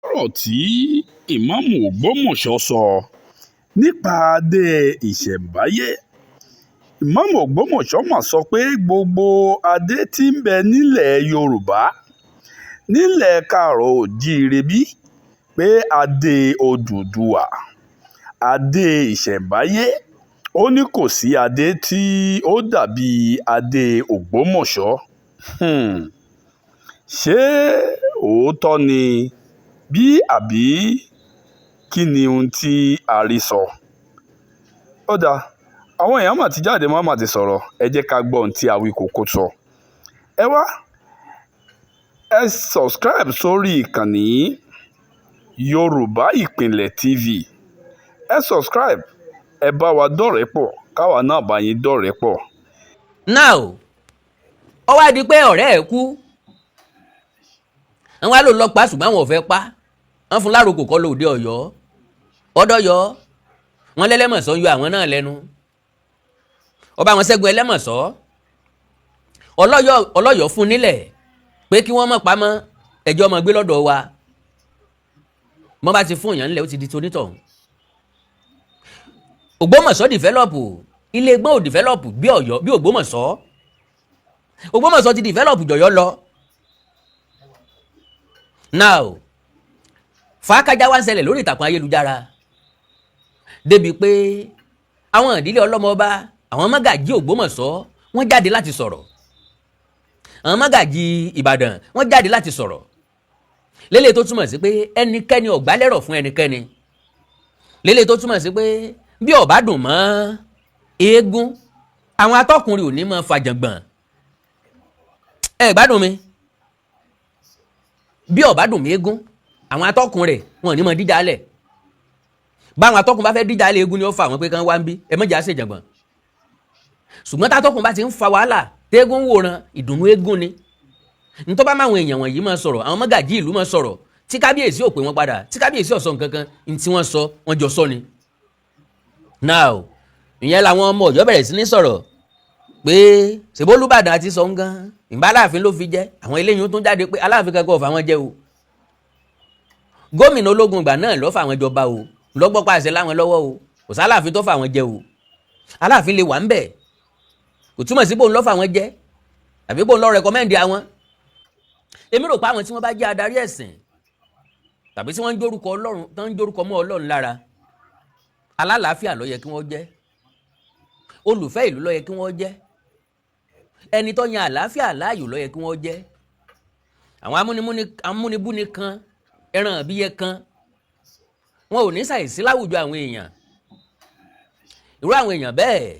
Ọ̀rọ̀ tí ìmáàmù Ògbómọ̀ṣọ́ sọ nípa adé ìṣẹ̀ǹbáyé. Ìmáàmù Ògbómọ̀ṣọ́ mà sọ pé gbogbo adé tí ń bẹ nílẹ̀ Yorùbá, nílẹ̀ káàárọ̀-oòjíire bí, pé adé Odùduwà, adé ìṣẹ̀ǹbáyé, ó ní kò sí adé tí ó dà bíi adé Ògbómọ̀ṣọ́. Ṣé òótọ́ ni bí àbí kí ni ohun tí a rí sọ? Ó dáa, àwọn èèyàn mà ti jáde, wọ́n mà ti sọ̀rọ̀. Ẹ jẹ́ ká gbọ́ ohun tí Awíkókó sọ. Ẹ wá, ẹ subscribe sórí ìkànnì yìí, Yorùbá Ìpínlẹ̀ TV. Ẹ subscribe, ẹ bá wa dọ̀rẹ́ pọ̀, káwa náà bá yín dọ̀rẹ́ pọ̀. Now, ó wá di pé ọ̀rẹ́ ẹ̀ kú, àwọn á lò lọ pa, ṣùgbọ́n àwọn ò fẹ́ pa. Wọ́n fún láròkò kọ́ lóde Ọ̀yọ́ ọ̀dọ́yọ́. Wọ́n lẹ́lẹ́mọ̀sọ́ yọ àwọn náà lẹ́nu. Ọba àwọn Ṣẹ́gun Ẹlẹ́mọ̀sọ́ ọlọ́yọ̀ ọlọ́yọ̀ fún nílẹ̀ pé kí wọ́n mọ̀ pamọ́ ẹjọ́ ọmọ gbé lọ́dọ̀ wa. Mọ́ bá ti fún èèyàn nílẹ̀, ó ti di tonítọ̀hún. Ògbómọ̀ṣọ́ develop, ilé ẹgbọ́n ò develop bí Ọ̀yọ́, bí Ògbómọ̀ṣọ́. Ògbómọ̀ṣọ́ ti develop jọ̀yọ́ lọ. Now, fàákájà wá ń ṣẹlẹ̀ lórí ìtàkùn ayélujára débi pé àwọn ìdílé ọlọ́mọọba, àwọn mọ́gàjí Ògbómọ̀ṣọ́, wọ́n jáde láti sọ̀rọ̀. Àwọn mọ́gàjí Ìbàdàn, wọ́n jáde láti sọ̀rọ̀ lélẹ̀, tó túmọ̀ sí pé ẹnikẹ́ni ò gbálẹ́rọ̀ fún ẹnikẹ́ni. Lélẹ̀ tó túmọ̀ sí pé bí ó bá dùn mọ́ eégún, àwọn atọ́kùnrin ò ní mọ́ fàjàngbọ̀n. Ẹ gbádùn mi, bí ó bá dùn mí eégún, àwọn atọ́kùn rẹ̀ wọn ò ní mọ́ díjà lẹ̀. Báwọn atọ́kùn bá fẹ́ díjà lẹ̀, eégún ni ó fà wọ́n pé kán wá ń bí ẹ mọ̀jà ṣèjàngbọ̀n. Ṣùgbọ́n tátọ́kùn bá ti ń fa wàhálà, tẹ́gùn wòran, ìdùnnú eégún ni. Ntọ́ bá máwọn èèyàn wọ̀nyí máa sọ̀rọ̀, àwọn mọ́gàjí ìlú máa sọ̀rọ̀ tí kábíyèsí ò pè wọ́n padà, tí kábíyèsí ò sọ nǹkan kan, ní tí wọ́n sọ, wọ́n jọ sọ ni. Now, ìyẹn làwọn ọmọ Ọ̀yọ́ bẹ̀rẹ̀ sí ní sọ̀rọ̀ pé ṣèbó Olúbàdàn àti sọ ń gan ìbá Aláàfin ló fi jẹ́. Àwọn eléyìí tún jáde pé Aláàfin kankan ò fà wọ́n jẹ́ o, gómìnà ológun ìgbà náà ló fà wọ́n jọba o, lọ́gbọ́ pàṣẹ láwọn lọ́wọ́ o, kò sáláàfin tó fà wọ́n jẹ o. Aláàfin lè wà ń bẹ̀, kò túmọ̀ sí bóun ló fà wọ́n jẹ àbí bóun ló recommend àwọn. Èmi rò pé àwọn tí wọ́n bá jẹ́ adarí ẹ̀sìn tàbí tí wọ́n ń jórúkọ Ọlọ́run, tó ń jórúkọ mọ́ Ọlọ́run lára, alálàáfíà ló yẹ kí wọ́n jẹ́, olùfẹ́ ìlú ló yẹ kí wọ́n jẹ́, ẹni tó yan àlàáfíà láàyò ló yẹ kí wọ́n jẹ́. Àwọn amúnibúni kan, ẹran ìbíyẹ kan, wọn ò ní ṣàìsí láwùjọ àwọn èèyàn. Irú àwọn èèyàn bẹ́ẹ̀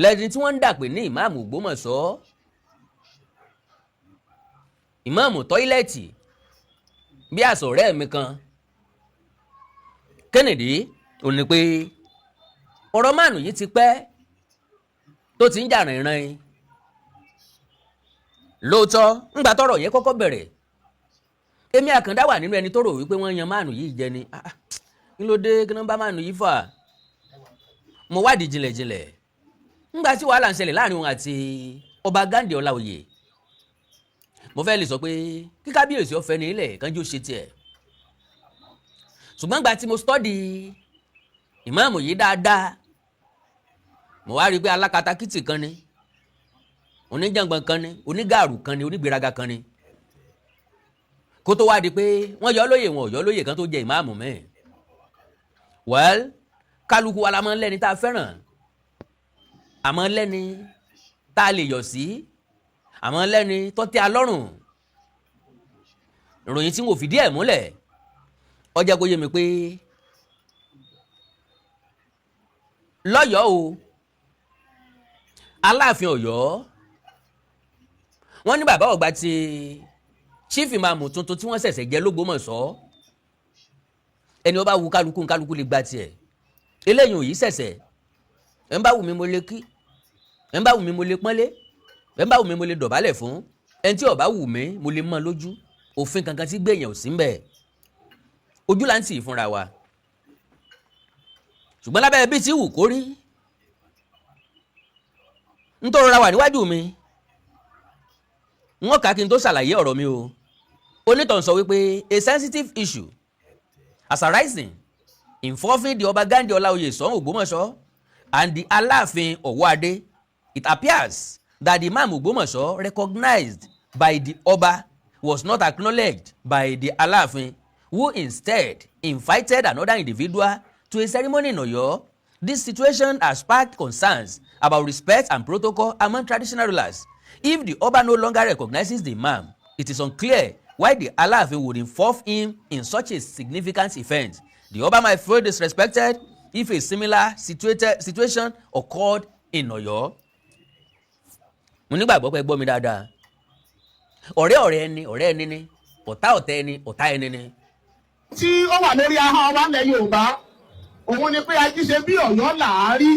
lẹ́ni tí wọ́n ń dàpè ní ìmáàmù Ògbómọ̀ṣọ́, ìmáàmù toilet, bí àṣọ ọ̀rẹ́ mi kan Kennedy. Ò ní pé ọ̀rọ̀ máàlù yìí ti pẹ́ tó ti ń jà rìnrìn. Lóòótọ́, ńgbà tọ́rọ̀ yẹn kọ́kọ́ bẹ̀rẹ̀, èmi Àkàndá wà nínú ẹni tó rò wípé wọ́n yan máàlù yìí jẹ ni. Kí ló dé? Kí ló ń bá máàlù yìí fà? Mo wádìí jinlẹ̀jinlẹ̀. Ńgbà tí wàhálà ń ṣẹlẹ̀ láàrin òun àti ọba Ghandi Ọláoyè, mo fẹ́ lè sọ pé kí kábíyèsí ọ̀fẹ́ ní ilẹ̀ kánjú ṣe tiẹ̀. Ṣùgbọ́n gbà tí mo study ìmáàmù yìí dáadáa, mo wá rí i pé alákatakítì kan ni, oníjàngbọ̀n kan ni, onígàrú kan ni, onígbéraga kan ni. Kó tó wá di pé wọ́n yọ lóyè, wọn ò yọ lóyè kan tó jẹ ìmáàmù mẹ́ẹ̀. Well, kálukú wa la máa ń lẹ́ni tá a fẹ́ràn, àmọ́ lẹ́ni tá a lè yọ̀ sí, àmọ́ lẹ́ni tó tẹ́ a lọ́rùn. Ìròyìn tí wọn ò fìdí ẹ̀ múlẹ̀, ó jẹ́ kó yé mi pé lọ́yọ̀ọ́ o, Aláàfin Ọ̀yọ́, wọ́n ní bàbá ọ̀gbà ti chief imam tuntun tí wọ́n ṣẹ̀ṣẹ̀ jẹ́ lÓgbómọ̀ṣọ́. Ẹni ó bá wu kálukú, kálukú lè gba tiẹ̀. Eléyìí ò yí ṣẹ̀ṣẹ̀. Ẹ̀ ń bá wù mí, mo lè kí. Ẹ̀ ń bá wù mí, mo lè pọ́nlé. Ẹ̀ ń bá wù mí, mo lè dọ̀bálẹ̀ fún. Ẹni tí ó bá wù mí, mo lè mọ́ lójú. Òfin kankan tí gbẹ̀yàn ò sí ń bẹ̀. Ojú là ń tì í fúnra wa. Ṣùgbọ́n lábẹ́ bí tí wù kó rí, nítorí ra wà níwájú mi, wọ́n kà kí n tó ṣàlàyé ọ̀rọ̀ mi o. Onítàn sọ wípé a sensitive issue has arisen involving the Ọba Ghandi Ọláoyè Ṣọ̀ún Ògbómọ̀ṣọ́ and the Aláàfin Ọ̀wọ́adé. It appears that the Imam Ògbómọ̀ṣọ́ recognized by the Ọba was not acknowledged by the Aláàfin, who instead invited another individual to a ceremony in Ọ̀yọ́. This situation has sparked concerns about respect and protocol among traditional rulers. If the Oba no longer recognizes the Imam, it is unclear why the Aláàfin would involve him in such a significant event. The Oba might feel disrespected if a similar situation occurred in Ọ̀yọ́. Mo nígbàgbọ́ pé gbọ́ mi dáadáa. Ọ̀rẹ́ ọ̀rẹ́ ẹni ọ̀rẹ́ ẹni ni, ọ̀tá ọ̀tá ẹni ọ̀tá ẹni ni. Tí ó wà lórí ahọ́n wa lẹ̀ Yorùbá, òun ni pé ají ṣe bí Ọ̀yọ́ là á rí,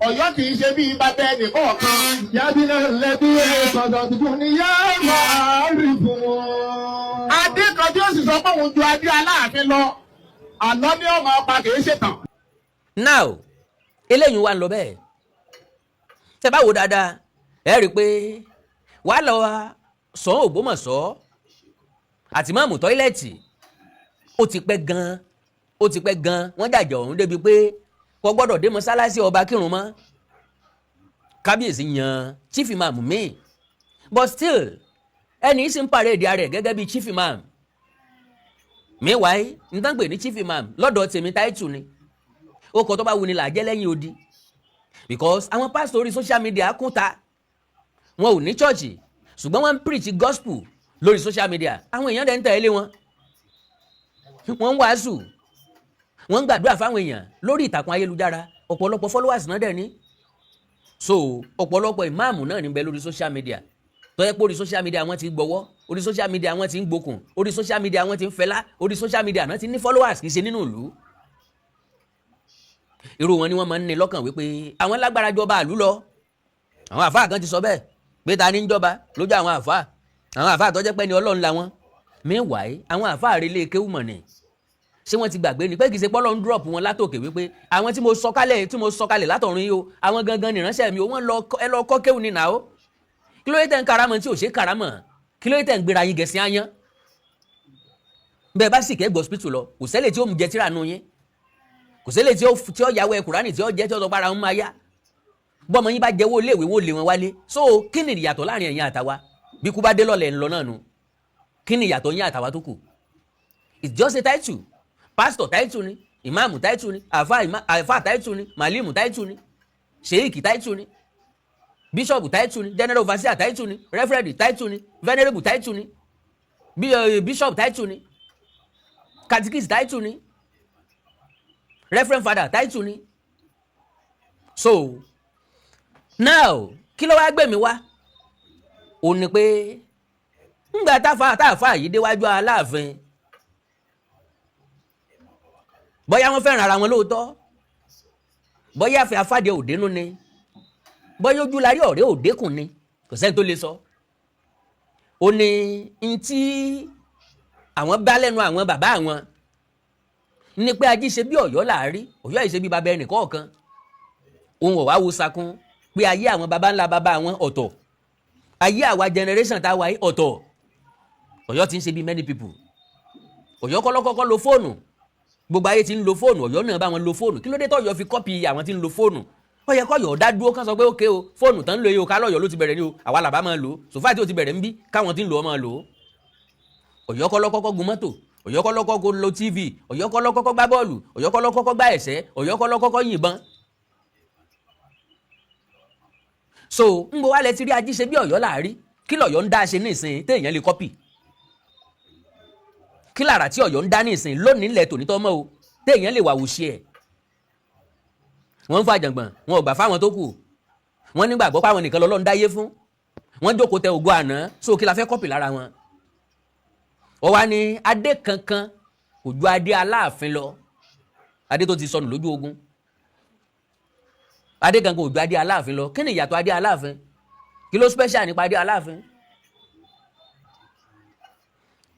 Ọ̀yọ́ kì í ṣe bí bàbá ẹnì kọ̀ọ̀kan. Yabina lẹ́bí sọ̀dọ̀ tuntun ni yá máa rí fún wọn. Adé kan tí ó sì sọ pé òun ju adé Aláàfin lọ, àlọ́ ní ọmọ ọba, kì í ṣètàn. Now, eléyìí wà ń lọ bẹ́ẹ̀. Tẹ́ bá wo dáadáa, ẹ rí i pé wàhálà wa Ṣọ̀ún Ògbómọ̀ṣọ́ àti Ìmáàmù Toilet, ó ti pẹ́ gan-an, ó ti pẹ́ gan-an. Wọ́n jàjà ọ̀hún débi pé kò gbọ́dọ̀ dé mọ́sálásí ọba kírun mọ́. Kábíyèsí yan chief imam míì, but still ẹni sì ń parade ara ẹ̀ gẹ́gẹ́ bí chief imam. Meanwhile, n tán pè ní chief imam lọ́dọ̀ tèmi, title ni ó kọ́ tó bá wuni là jẹ́ lẹ́yìn odi, because àwọn pásítọ̀ orí social media kún ta. Wọn ò ní chọ́ọ̀chì, ṣùgbọ́n wọ́n ń preach gospel lórí social media. Àwọn èèyàn dẹ̀ ń tẹ̀lé wọn, wọ́n ń wàásù, wọ́n ń gbàdúrà fáwọn èèyàn lórí ìtàkùn ayélujára. Ọ̀pọ̀lọpọ̀ followers náà dẹ̀ ní. So ọ̀pọ̀lọpọ̀ ìmáàmù náà níbẹ̀ lórí social media tó yẹ pé orí social media wọ́n ti gbọ́wọ́, orí social media wọ́n ti ń gbókùn, orí social media wọ́n ti ń fẹlá, orí social media náà ti ní followers, kì í ṣe nínú ìlú. Irú wọn ni wọ́n máa ń ní lọ́kàn wípé àwọn lágbára jọba àlú lọ. Àwọn àfáà kan ti sọ bẹ́ẹ̀ pé ta ni ń jọba lójú àwọn àfáà, àwọn àfáà tó jẹ́ pé ní Ọlọ́run làwọn. Meanwhile, àwọn àfáà rí ilé kéwù mọ̀ ni. Ṣé wọ́n ti gbàgbé ni pé kì í ṣe pọ́lọ́ ń drop wọn látòkè wípé àwọn tí mo sọ kalẹ̀, tí mo sọ kalẹ̀ látọ̀run yìí o, àwọn gangan nìránṣẹ́ mi o, wọ́n lọ ẹ lọ kọ́ kéwù ni nà ó? Kí ló dé tẹ̀ ń karamọ̀ tí ò ṣe karamọ̀? Kí ló dé tẹ̀ ń gbéra yín gẹ̀ẹ́sì áyán? Bẹ́ẹ̀ bá sì kẹ́ gbọ́ hospital lọ, kò sẹ́lẹ̀ tí ó mú jẹ tíra nù yín, kò sẹ́lẹ̀ tí ó yàwó ẹ Kùránì tí ó jẹ́ tí ó sọ para ń máa yá. Bọ́mọ yín bá jẹ́wọ́ iléèwé, wọ́n lé wọn wálé. So kí ni ìyàtọ̀ láàrin ẹ̀yin àtàwa? Bí kú bá dé lọ́lẹ̀ ńlọ náà nu. Kí ni ìyàtọ̀ yín àtàwa tó kù? It's just a title. Pastor title ni, ìmáàmù title ni, àfà title ni, màlímù title ni, sheik title ni, bishop title ni, general overseer title ni, reverend title ni, venerable title ni, bishop title ni, catechist title ni, reverend father title ni. So now, kí ló wá gbé mi wá? Ó ní pé ńgbà táfà yìí déwájú Aláàfin, bóyá wọ́n fẹ́ràn ara wọn lóòótọ́, bóyá àfẹ́ afáde òdenu ni, bóyá ojúlarí ọ̀rẹ́ òdekùn ni, kò sẹ́ni tó lè sọ. Ó ní ntí àwọn bá lẹ́nu àwọn bàbá àwọn ní pé ají ṣe bí Ọ̀yọ́ làárí, Ọ̀yọ́ àìṣe bí bàbá ẹnì kọ̀ọ̀kan. Òun ò wá wo sakun pé ayé àwọn baba ńlá bàbá àwọn ọ̀tọ̀, ayé àwa generation tá a wáyé ọ̀tọ̀. Ọ̀yọ́ ti ń ṣe bí many people. Ọ̀yọ́ kọ́lọ́kọ́kọ́ lo fóònù. Gbogbo ayé ti ń lo fóònù, Ọ̀yọ́ náà bá wọn lo fóònù. Kí ló dé tọ́yọ́ fi copy àwọn tí ń lo fóònù? Ó yẹ kọ́yọ̀ dá dúró, kán sọ pé ókè o, fóònù tán ń lo yìí o, ká lọ́yọ̀ ló ti bẹ̀rẹ̀ ni o, àwa làbá máa lò ó sòfà tí ó ti bẹ̀rẹ̀ ń bí, káwọn tí ń lò ó máa lò ó. Ọ̀yọ́ kọ́ ló kọ́kọ́ gun mọ́tò, Ọ̀yọ́ kọ́ ló kọ́kọ́ lo TV, Ọ̀yọ́ kọ́ ló kọ́kọ́ gbá bọ́ọ̀lù, Ọ̀yọ́ kọ́ ló kọ́kọ́ gbá ẹ̀sẹ́, Ọ̀yọ́ kọ́ ló kọ́kọ́ yìnbọn. So ń bo wálẹ̀ ti rí ají ṣe bí Ọ̀yọ́ láàrí? Kí lọ̀yọ́ ń dá ṣe ní ìsìn téèyàn lè copy? Kí lára tí Ọ̀yọ́ ń dá ní ìsìn lónìí ilẹ̀ tòní tọ́ mọ́ o téèyàn lè wà wòṣe ẹ̀? Wọ́n ń fa jàngbọ̀n, wọn ò gbà fáwọn tó kù. Wọ́n nígbàgbọ́ páwọn nìkan lọ́lọ́run dáyé fún. Wọ́n jókòó tẹ ògo àná. So kí la fẹ́ copy lára wọn? Ó wá ní adé kankan kò ju adé Aláàfin lọ, adé tó ti sọnù lójú ogun. Adé kankan kò ju adé Aláàfin lọ. Kí ni ìyàtọ̀ adé Aláàfin? Kí ló special nípa adé Aláàfin?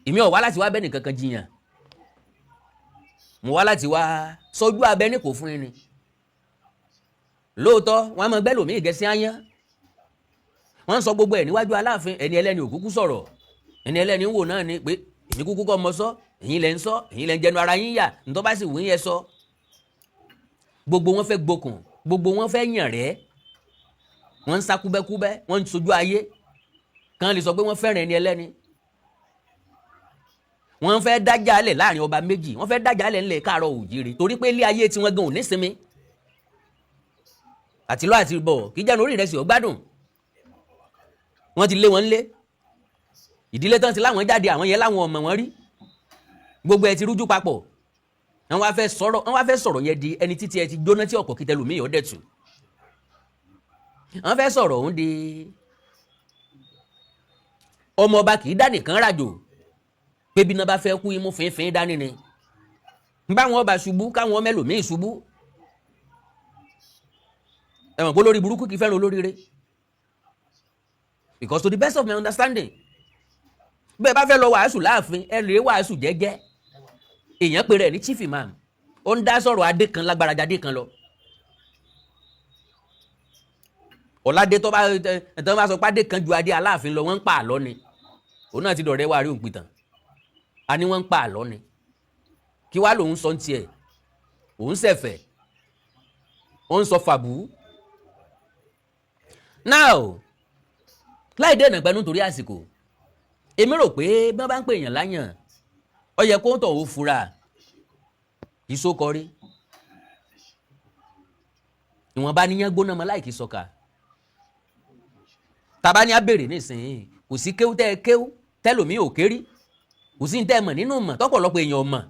Èmi ò wá láti wá bẹ́ẹ̀ nìkankan jiyàn. Mo wá láti wá sọjú abẹ ní kò fún yín ni. Lóòótọ́, wọn á máa gbẹ́ lòmíì gẹ̀ẹ́sì áyán. Wọ́n ń sọ gbogbo ẹ̀ níwájú Aláàfin. Ẹni ẹlẹ́ni òkúkú sọ̀rọ̀. Ẹni ẹlẹ́ni ń wò náà ni pé èmi kúkú kọ́ mọ sọ, ẹ̀yin lẹ́ ń sọ, ẹ̀yin lẹ́ ń jẹnu ara yín yà. Ntọ́ bá sì wù yẹn sọ. Gbogbo wọn fẹ́ gbókùn, gbogbo wọn fẹ́ yàn rẹ́, wọ́n ń sá kúbẹ́kúbẹ́, wọ́n ń sojú ayé kàn lè sọ pé wọ́n fẹ́ràn ẹni ẹlẹ́ni. Wọ́n fẹ́ dájà lẹ̀ láàrin ọba méjì, wọ́n fẹ́ dájà lẹ̀ ńlẹ̀ káàárọ̀ òjìrì, torí pé ilé ayé tiwọn gan ò nísinmi àtìlọ́ àti bọ̀ kí jẹ́nu orí rẹ̀ sì ọ́ gbádùn. Wọ́n ti lé wọn lé ìdílé tán ti láwọn jáde, àwọn yẹn láwọn ọmọ wọn rí, gbogbo ẹ ti rújú papọ̀. Wọ́n wá fẹ́ sọ̀rọ̀ yẹn di ẹni títí ẹ ti jóná tí ọkọ̀ kìtẹ́lùmí yóò dẹ̀ tù. Wọ́n fẹ́ sọ̀rọ̀ òun di ọmọ ọba kì í dá nìkan ràjò, pé bí iná bá fẹ́ kú, imú fínfín dání ni báwọn ọba ṣubú, káwọn ọmọ ẹlòmíì ṣubú. Ẹ̀wọ̀n pé olórí burúkú kì í fẹ́ràn olóríire, because to the best of my understanding, bẹ́ẹ̀ bá fẹ́ lọ wàásù láàfin, ẹ lè wàásù jẹ́jẹ́. Èèyàn pé rẹ̀ ní chief imam, ó ń dá sọ̀rọ̀ adé kan lágbára jáde kan lọ. Ọ̀làdé tó bá sọ pé adé kan ju adé aláàfin lọ, wọ́n ń pa àlọ́ ni. Òun náà ti dọ̀rẹ́ wa rí òun pìtàn, a ní wọ́n ń pa àlọ́ ni. Kí wàá lòun sọ ń tiẹ̀, òun sẹ̀fẹ̀, ó ń sọ fàbú. Now, láì dènà pẹ̀lú nítorí àsìkò, èmi rò pé bí wọ́n bá ń pè èèyàn láyàn, ó yẹ kó ń tọ̀ ó fura ìsókọrí ìwọ̀nba níyàn gbóná mọ́ láìkí sọ̀kà. Tàbá ní á béèrè nísìnyí, kò sí kéwú tẹ́ ẹ kéwú tẹ́lòmíì ò kérí, kò sí ní tẹ́ ẹ mọ̀ nínú mọ̀ tọ́pọ̀lọpọ̀ èèyàn mọ̀.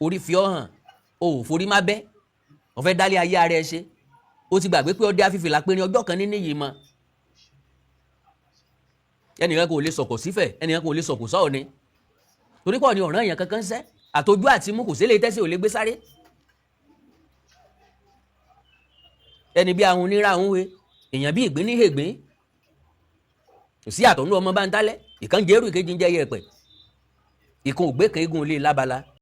Orí fi ọ́ hàn, o ò forí má bẹ́, o fẹ́ dálé ayé ara ẹ ṣe. O ti gbàgbé pé ọdẹ afífìlà pé ní ọjọ́ kan ní níyì mọ́. Ẹnìkan kò lè sọ̀kò sífẹ̀, ẹnìkan kò lè sọ̀kò sọ́ọ̀ ni, torí pọ̀ ní ọ̀ràn èèyàn kankan sẹ́ àtọjú àti mú kò sílé tẹ́sí ò lè gbé sáré. Ẹni bí ahun nírà ń we èèyàn bí ìgbín ní hègbín, kò sí àtọ̀nú ọmọ bá ń tálẹ̀, ìkan jẹ́rù, ìkejì ń jẹ́ yẹ̀pẹ̀, ìkan ògbé kan eégún olè lábala.